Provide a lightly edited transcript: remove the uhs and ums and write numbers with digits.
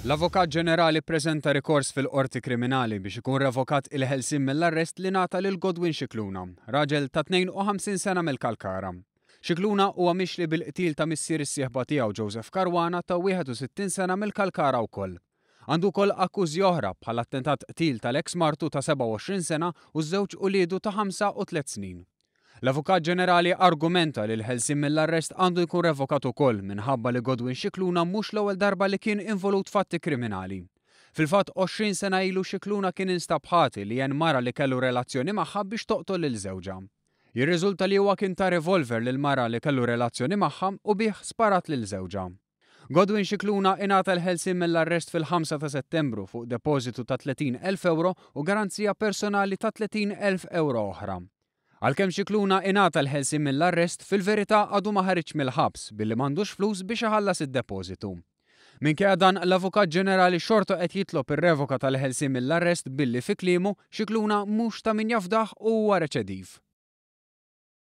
L-Avukat Ġenerali ppreżenta rikors fil-Qorti Kriminali biex ikun revokat il-ħelsien mill-arrest li ngħata lil Godwin Scicluna, raġel ta' 52 sena mill-Kalkara. Scicluna huwa mixli bil-qtil ta' missier is-sieħba tiegħu Joseph Caruana ta' 61 sena mill-Kalkara wkoll. Għandu wkoll akkużi oħra bħal attentat qtil tal-eks martu ta' 27 sena u ż-żewġ uliedu ta' ħamsa u tliet snin. L-Avukat Ġenerali argumenta li l-ħelsien mill-arrest għandu jkun revokat ukoll minħabba li Godwin Scicluna mhux l-ewwel darba li kien involut f'atti kriminali. Fil-fatt 20 sena ilu Scicluna kien instab ħati li għen mara li kellu relazzjoni magħha biex toqtol lil żewġha. Jirriżulta li huwa kien ta revolver lil mara li kellu relazzjoni magħha u bih sparat lil żewġha. Godwin Scicluna ingħata l-ħelsien mill-arrest fil-5 ta' Settembru fuq depożitu ta' 30,000 ewro u garanzija personali ta' 30,000 ewro oħra. Għalkemm Scicluna ingħata l-ħelsien mill-arrest, fil-verità għadu ma ħariġx mill-ħabs billi m'għandux flus biex iħallas id-depożitu. Minkejja dan, l-Avukat Ġenerali xorta qed jitlob ir-revoka tal-ħelsien mill-arrest billi fi kliemu, Scicluna mhux ta' min jafdah u huwa reċediv.